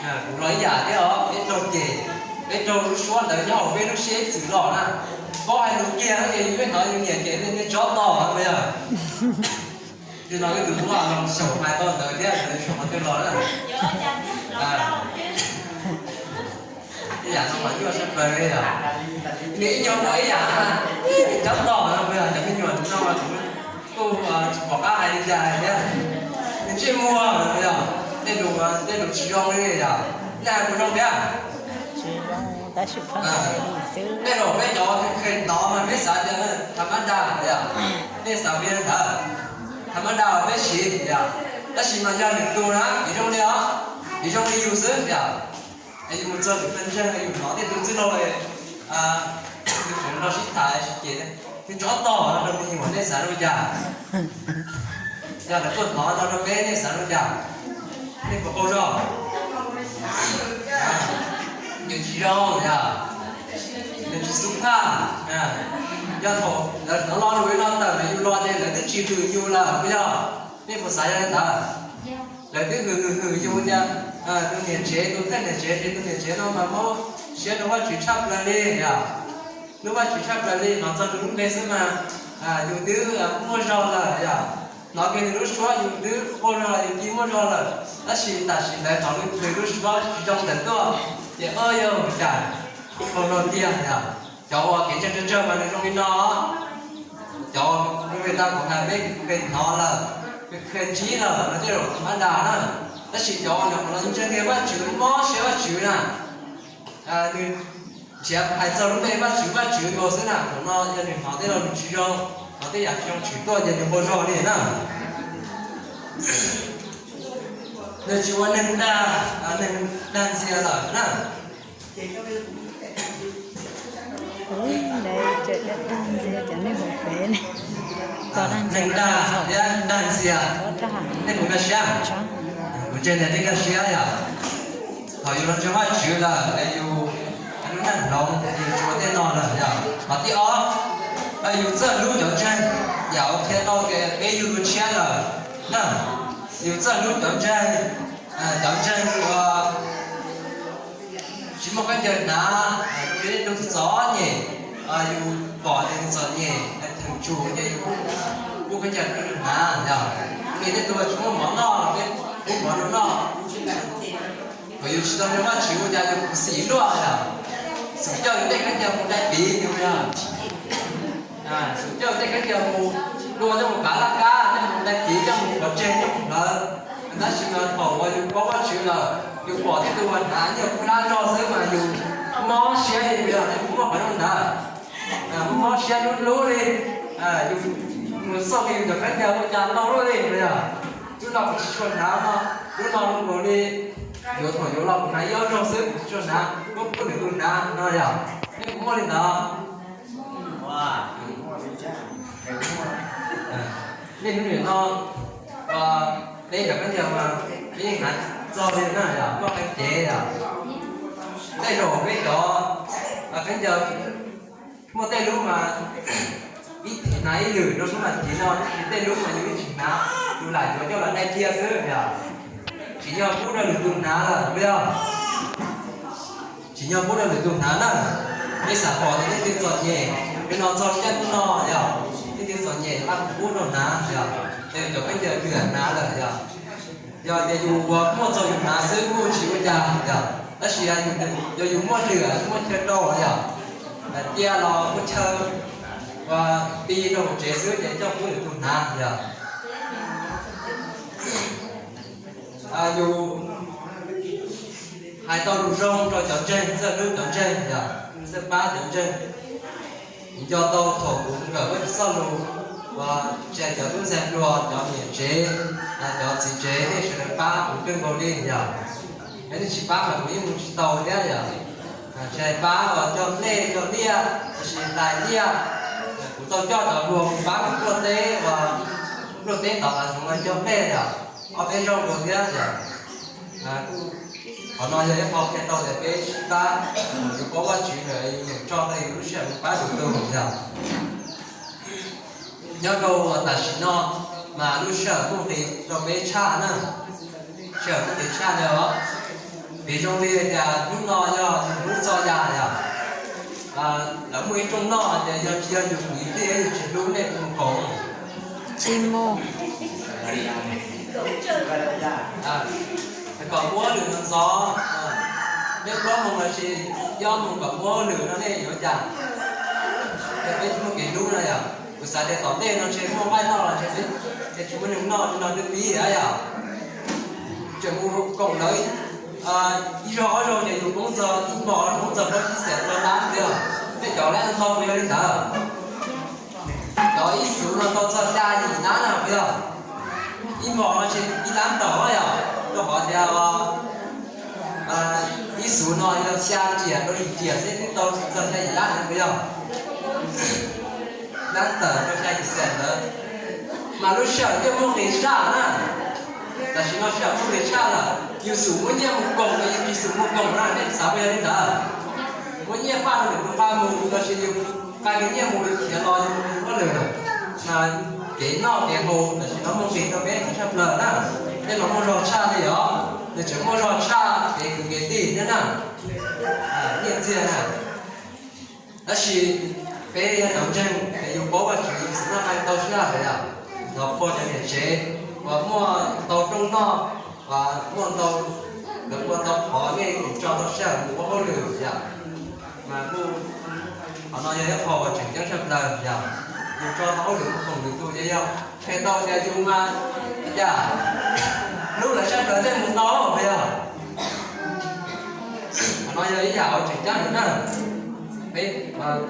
Kuv los ib yam thiab os, peb raug cem, peb raug lub suab ntawd nyob hauv peb lub siab ib txwm los na. Paub hais lus kiag ces yus peb hnov yus niam cem nej tsob tog no yog. Nim no wb tus tub los xyaum hais tau ntawd thiab, ntawd xyaum qhov twg los na. Ib yam no mas nyuaj sab plaws li yog. Nws ib nyuag muaj ib yam, tsob tog no yog, cov me nyuam no mas kuv kuj tsis pom qab hais li cas thiab. Nws ntsej muag yog, tej lus, tej lus tsis zoo li yog. Nej hais kuv zoo thiab. Tej zaum peb cov kheej hnov mas peb xav tias tham mab dag yog, nej xav li ntawd, tham mab dag peb siv yog. Tab sis mas yog lwm tus na, vim zoo li os, vim zoo li yus xwb yog. Es yus mus txog lwm pawg ntseeg yus hnov tej tus txwj laug, tus tseem los sib tham sib cem, tus tsob tog no rau me nyuam nej xav li cas? Yog lawv tuaj hnov no rau peb nej xav li cas? Nej puas qaug zog? Yus tsis zoo yog, yus tsis xub phaj. Yog thaum lawv hnov lo lus no tawm ntawm yus los ces lawv twb tsis hwm yus lawm puas yog? Nej puas xav yog li ntawd? Lawv twb hwm hwm hwm yus tias tus niam tsev, tus thawj niam tsev ces tus niam tsev no mas mob siab rau Vajtswv tshaj plaws li yog. Hnub Vajtswv tshaj plaws li, hnov txog nws lub npe xwb mas yus twb muaj zog lawm yog. Hnov kiag nws lub suab yus twb muaj zog, yus twb muaj zog lawm. Tab sis tam sim ntawd hnov nws lub suab tsis zoo ntawd tuaj ces o yog ua cas, qaug zog tiag yog. Cov uas kev ntseeg tsawg tsawg mas nws zoo li no. Cov uas kuv hais tau, kuv hais peb kheej hnov lawm, kheej ntsib lawm no tej zaum tham mab dag na. Tab sis cov uas nyuam qhuav los ntseeg kiag Vajtswv, mob siab Vajtswv na, nws nrhiav hais txog lub npe Vajtswv, Vajtswv nkaus xwb na, thaum no yog nws hnov tej lo lus tsis zoo, hnov tej yam tsis zoo tshwm tuaj ces nws qaug zog li na. Nws tsis ua neeg dag, neeg dag ntxias lawm na. Neeg dag thiab dag ntxias, nej puas nkag siab? Kuv ntseeg tias nej nkag siab yom. Thaum yus los ntseeg Vajtswv lawm es yus lub neej hloov, yus tsis ua tej no lawm yom. Qhov thib ob, yus txawj hlub cov ntseeg, yam uas qhia tau tias peb yug dua tshiab lawm na. Yus txawj hlub cov ntseeg, cov ntseeg uas tsis muaj khaub ncaws hnav, rau nej tug txom nyem, yus pom tias nws txom nyem, theem tsum ces yus muaj khaub ncaws rau nws hnav yog. Rau nej tej tug tsis muaj mov noj, peb pub mov rau noj. Thaum yus tsis tau nrog Vajtswv ua cas yus khuv xim luaj yog. Xum coj yus tej khaub ncaws mus dai tiv yus yog. Xum coj yus tej khaub ncaws mus dua, coj mus kav laj kab, coj mus dai tiv, coj mus pov tseg, coj mus hlawv. Tab sis mas thaum uas yus paub Vajtswv lawm, yus pom tej tug uas hnav nyuag kub hlab zog xwb mas yus mob siab li yog, yus muaj qhov zoo ntawd, mob siab lub lub li. Yus mus xauj yus cov khaub ncaws ua cas ntau luaj li yog. Lub no kuv tsis tshua hnav no, lub no nkaus li, yuav thaum yuav los kuv hnav ib ob zaug xwb, kuv tsis tshua hnav, muab pub lwm tus hnav no yog. Nej puas muaj li ntawd? Nej hnub nim no, peb cov khaub ncaws mas peb yeej hnav txog li na yog, muaj qee cev yog. Tej zaum peb cov khaub ncaws muaj tej lub mas ib thim hnav ib lwm rau hnub mas thim no, tab sis tej lub mas yus ib thim hnav, yus lam yuav coj los dai cia xwb yog. Tsim nyog pub rau lwm tus hnav lawm puas yog? Tsim nyog pub rau lwm tus hnav na. Nej xav pom tias nej twg txom nyem, peb no txog caij ntuj no yog, nej twg txom nyem, pab pub rau hnav yog, ces cov khaub ncaws twg hnav lawm yog. Yog tias yus uas muaj txog yus hnav xwb kuj tsis ua cas yog, tab sis yog yus muaj lwm, muaj chaw rau yog, cia los muaj chaw ua ti rau hauv tsev xwb ces coj pub lwm tus hnav yog. Yus hais tau lus zoo rau cov ntseeg, txawj hlub cov ntseeg yog, txawj pab cov ntseeg. Kuv nco tau thaum kuv nkawm Vajtswv txoj lus, uas tsis hais cov tub ntxhais hluas, cov niam tsev, cov txiv tsev, nej sawv daws pab kuv kawg nkaus li yog. Yog nej tsis pab mas kuv yeej mus tsis tau thiab yog. Tsis hais pab uas coj dej coj liaj, tiam sis hlais liaj, kuv tau coj cov hluas mus pab kuv pluaj teb, uas pluaj teb tod hav zoov coj dej yog, ob peb zaug dua thiab yog. Qhov no yog ib qho qhia tau tias peb sib pab, yus paub Vajtswv lawm yus nyiam tso tau yus lub sij hawm mus pab lwm tus yog. Nyob rau tam sim no mas lub sij hawm kuj nqis rau peb tshaj na, sij hawm kuj nqis tshaj li os. Vim zoo li tias hnub no yog hnub txoj yam yom, lawv muaj ib rooj noj tias yog tsis yog yus kwv tij yus tsis hlub nej mus koom. Tsis mus. Kom muab lwm ntxov, nej plaub moos los sis ob moos kom muab lwm no nej yuav cas? Peb tsis muaj kev hlub no yom. Kuv xav tias tom ntej no ntshe muaj nqaij noj los ntshe, ntshe tsis muaj neeg noj li no twb pib yom. Tseem mus koom lawv ib zaug ob zaug ces yus poob txog ib hmos, poob txog plaub tsib xees txog lab tiag. Peb cov lab ntau yog li ntawd. Cov ib xuv no tau txog xya yim lab na puas yog? Ib hmos no ntshe ib lab tawm yom, rau qhov tias ib xuv no yog xya riam rau yim riam xwb twb tau txog xya yim lab na puas yog? Lab tawm rau xya yim xees ntawd. Mas lub sij hawm thiaj muaj nqis tshaj na. Tam sim no sij hawm muaj nqis tshaj lawm, yus xub muab nyiaj mus koom los yus tsis xub mus koom na, nej xav puas yog li ntawd? Muab nyiaj faj rau lwm tus nqa mus los sis yus nqa nyiaj mus khiav los yus mus ua lwm, mas kev noj kev haus tam sim no muaj nqis rau peb tshaj plaws na. Tej no muaj zog tshaj li os, nws tseem muaj zog tshaj kev kwv kev tij thiab na, nyiaj txiag na. Tab sis peb yog cov ntseeg es yus paub Vajtswv yus xav noj qab tau sij hawm yom, los qhua cov niam tsev uas muaj ntau rooj noj, uas muaj ntau, lawv ua tau qhov nej tso tau sij hawm mus ua hauj lwm yom. Mas qhov no yog ib qho uas tseem ceeb tshaj plaws yom, yus tso tau hauj lwm mus koom lwm tus ces yog qhia tau tias yus mas cas hlub lawv tshaj plaws tej mus tau puas yog? Qhov no yog ib yam uas tseem ceeb heev na. Peb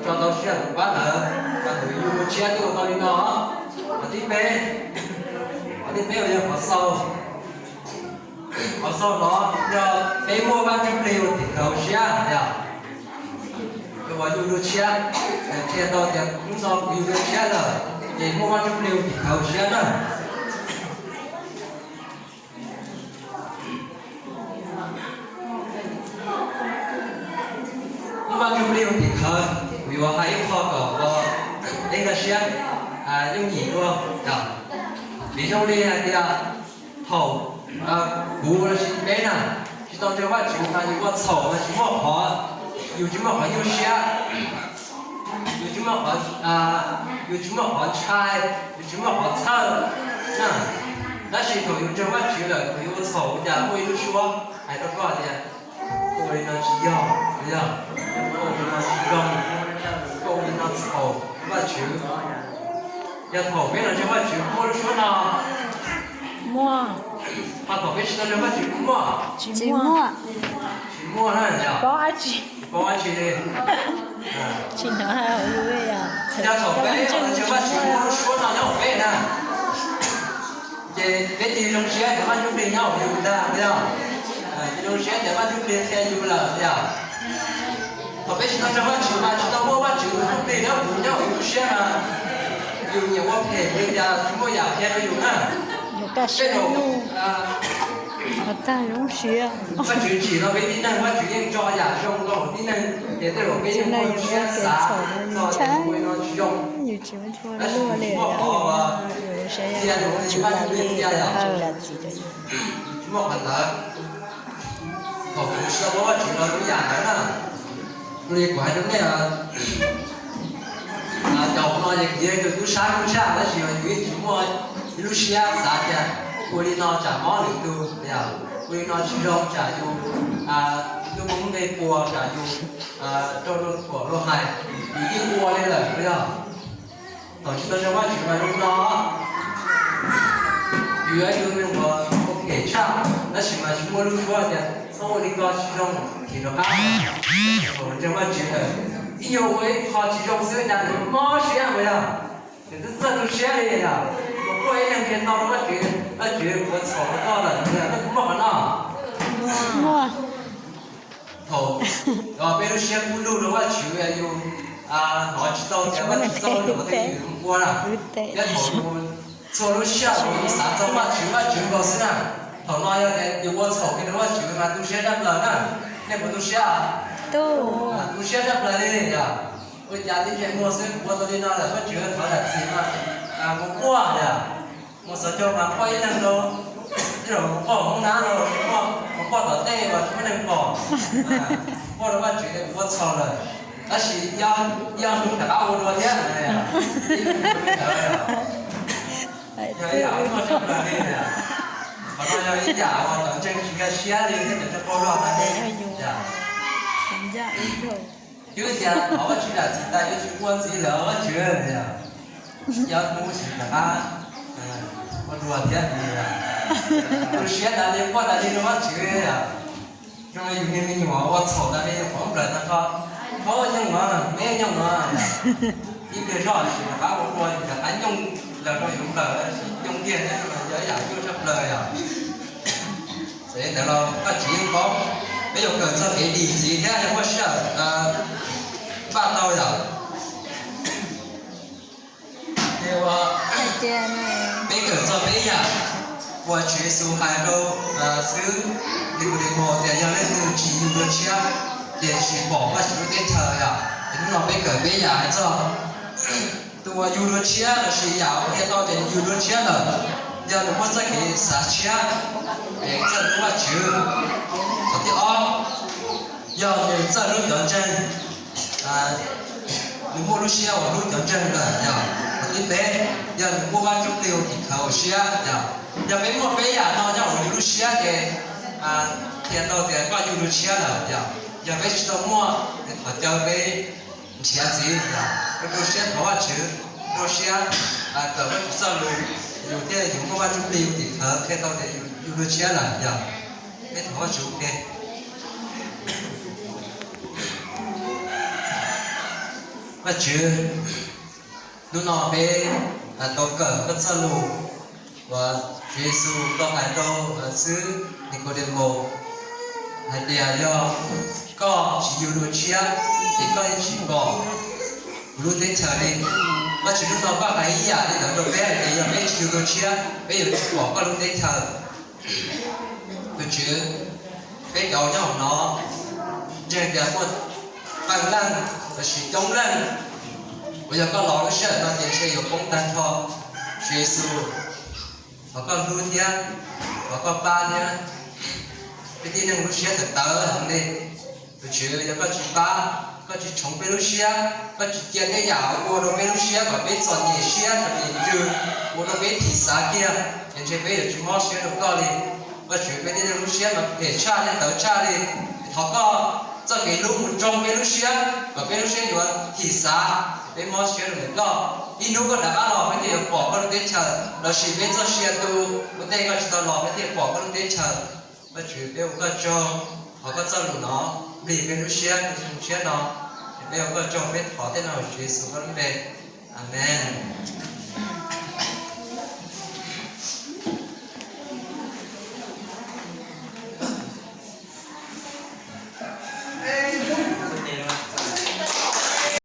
tso tau sij hawm mus pab lawv, mas tus yus tshiab twb ua tau li no. Qhov thib peb, qhov thib peb uas yog qhov xaus, qhov xaus no yog peb muaj Vaj Ntsuj Plig ua tim khawv siab yom. Uas yus dua tshiab, qhia tau tias hnub no kuv yus dua tshiab lawm, ces muaj Vaj Ntsuj Plig ua tim khawv siab na. Muaj Vaj Ntsuj Plig ua tim khawv, kuv yuav hais ib qho kom peb nkag siab yooj yim dua. Vim zoo li hais tias thaum kuv los sis peb na tsis tau ntseeg Vajtswv mas yus ua txhaum mas tsis muaj qhov, yus tsis muaj qhov nyuaj siab, yus tsis muaj qhov, yus tsis muaj qhov ntshai, yus tsis muaj qhov txhawj na. Tab sis thaum yus ntseeg Vajtswv lawm, thaum yus ua txhaum ua cas muaj ib lub suab hais rau koj tias, koj ua li no tsis yog, yog, koj ua li no tsis zoo, koj ua li no txhaum Vajtswv. Yog thaum peb los ntseeg Vajtswv muaj lub suab no, muaj, ho thaum peb tsis tau ntseeg Vajtswv kuj muaj, tsis muaj, tsis muaj na yog, paub dab tsi, paub dab tsi li. Tsis hnov hais li. Yog thaum peb los ntseeg Vajtswv muaj lub suab no nyob hauv peb na, ces peb tig zoo siab tias Vaj Ntsuj Plig nyob hauv yus ntag, yog, tig zoo siab tias Vaj Ntsuj Plig qhia yus lawm yog. Thaum peb tsis tau ntseeg Vajtswv mas tsis tau muaj Vajtswv tus Ntsuj Plig nyob hauv yus lub siab mas yus nyiam ua phem li cas tsis muaj yam qhia rau yus na. Tej zaum Vajtswv tsim rau peb tib neeg, Vajtswv yeej tso yam zoo rau tib neeg, ces tej zaum peb yeej muaj lub siab xav txog tias ua li no tsis zoo. Tab sis tsis muaj qhov cia rau Vaj Ntsuj Plig cia yom. Tsis muaj qhov ntawd. Thaum kuv tsis tau paub Vajtswv los lub yam ntawd na, li kuv hais rau nej, cov no ces kuv yog tus tub sab lub tshaj, tab sis yus yeej tsis muaj ib lub siab xav tias ua li no tsam mob lwm tus, ua li no tsis zoo tsam yus lub koob npe puas, tsam yus raug luag thuam luag hais, yus yeej ua li lawm yog. Thaum tsis tau ntseeg Vajtswv mas zoo no, yus yog ib tug neeg uas ua phem tshaj, tab sis mas tsis muaj lub suab tias txhob ua li ko tsis zoo, chim rov qab. Thaum ntseeg Vajtswv lawm, ib nyuag ua ib qho tsis zoo xwb cas nws mob siab ua yog, nws twb txawj tu siab li yog. Mus quaj ib leeg nqhis tau rau Vajtswv, Vajtswv puas txhaum rau koj lawm, nej puas muaj qhov no? Thaum peb lub siab kub lug rau Vajtswv, yus hnov tsis tau tias Vajtswv txoj lus qhov twg yus mus ua na, thiab thaum yus txhua lub sij hawm yus xav txog Vajtswv, Vajtswv nkaus xwb na. Thaum no yog tias yus ua txhaum kiag rau Vajtswv mas tu siab tshaj plaws na. Nej puas tu siab? Tu siab tshaj plaws li yog. Ua cas tib ntsej muag xwb ua tau li no lawm, Vajtswv thov zam txim mas mus quaj yog, mus xov tooj mas quaj ib leeg rau, ib zaug mus quaj hauv hoob nab rau, mus quaj tom tej, muaj neeg pom, muaj rau Vajtswv tias kuv ua txhaum lawm, tab sis yog hnub rov qab ua dua thiab. Yog ib yam muaj tshaj plaws li, qhov no yog ib yam uas cov ntseeg tsis nkag siab li thiab cov ntseeg qaug zog tas li. Twb tias thov Vajtswv zam txim tas yuav tsis ua ntxiv lawm Vajtswv, yog kuv tsis rov qab ua dua thiab. Tus siab tas li quaj tas li rau Vajtswv, zoo li yus niag me nyuam ua txhaum tas li qhov nplawm tag nrho, nyooj no, me nyooj no, ib pliag zoj tsis rov qab ua dua, yus rov qab nyooj los rau yus nplawm, nyooj tiag thiab, yog ib yam cuaj tshaj plaws yom. Txawm li ntawd los Vajtswv yeej paub, peb yuav kawm txog kev dim ntxiv thiab yog muaj sij hawm npaj tau yom. Peb kawm txog peb yam uas Tswv Yexus hais rau xib hwb Nikaudemus tias yog leej twg tsis yug dua tshiab ces tsis pom Vajtswv lub teb chaws yom. Ces hnub no peb kawm peb yam hais txog tus uas yug dua tshiab lossis yam uas qhia tau tias yug dua tshiab lawm, yog nws muaj txoj kev xav tshiab es txawj hlub Vajtswv. Qhov thib ob, yog nws txawj hlub cov ntseeg, nws muaj lub siab uas hlub cov ntseeg lawm yom. Qhov thib peb, yog nws muaj Vaj Ntsuj Plig ua tim khawv ua siab yom. Yog peb muaj peb yam no nyob hauv yus lub siab ces qhia tau tias koj yug dua tshiab lawm yom. Yog peb tsis tau muaj, thov caw peb nrhiav ntxiv, rau siab thov Vajtswv, rau siab kawm Vajtswv txoj lus, yus thiaj yuav muaj Vaj Ntsuj Plig ua tim khawv qhia tau tias yug dua tshiab lawm yom. Peb thov Vajtswv ua ke. Vajtswv, hnub no peb tau kawm koj txoj lus uas Tswv Yexus tau hais rau xib hwb Nikaudemus hais tias yog koj tsis yug dua tshiab ces koj yeej tsis pom kuv lub teb chaws li. Vajtswv, hnub no koj hais ib yam li ntawd rau peb hais tias yog peb tsis yug dua tshiab peb yuav tsis pom koj lub teb chaws. Tus Tswv, peb cov nyob hauv no ntseeg tias muaj peb leej lossis coob leej uas yog koj los lub sij hawm no ces ntshe yuav poob tag nrho. Tswv Yexus, thov koj hlub thiab, thov koj pab thiab. Peb tib neeg lub siab tawv tawv heev li. Tus Tswv, yog koj tsis pab, koj tsis tshoov peb lub siab, koj tsis cia tej yam ua rau peb lub siab kom peb txom nyem siab txom nyem ntsws, ua rau peb thim xav kiag, ces ntshe peb yuav tsis mob siab rau koj li. Vajtswv, peb tib neeg lub siab mas phem tshaj thiab tawv tshaj li. Thov koj txoj kev hlub mus tsoo peb lub siab kom peb lub siab yuav thim xav, peb mob siab rau ntawm koj. Ib hnub koj rov qab los peb thiaj yuav pom koj lub teb chaws, lossis peb txoj sia tu ua ntej koj tsis tau los peb thiaj pom koj lub teb chaws. Vajtswv, peb ua koj tsaug, thov koj txoj lus no nplig peb lub siab, peb xyoo tshiab no. Peb ua koj tsaug, peb thov tej no hauv Tswv Yexus koj lub npe. Amees.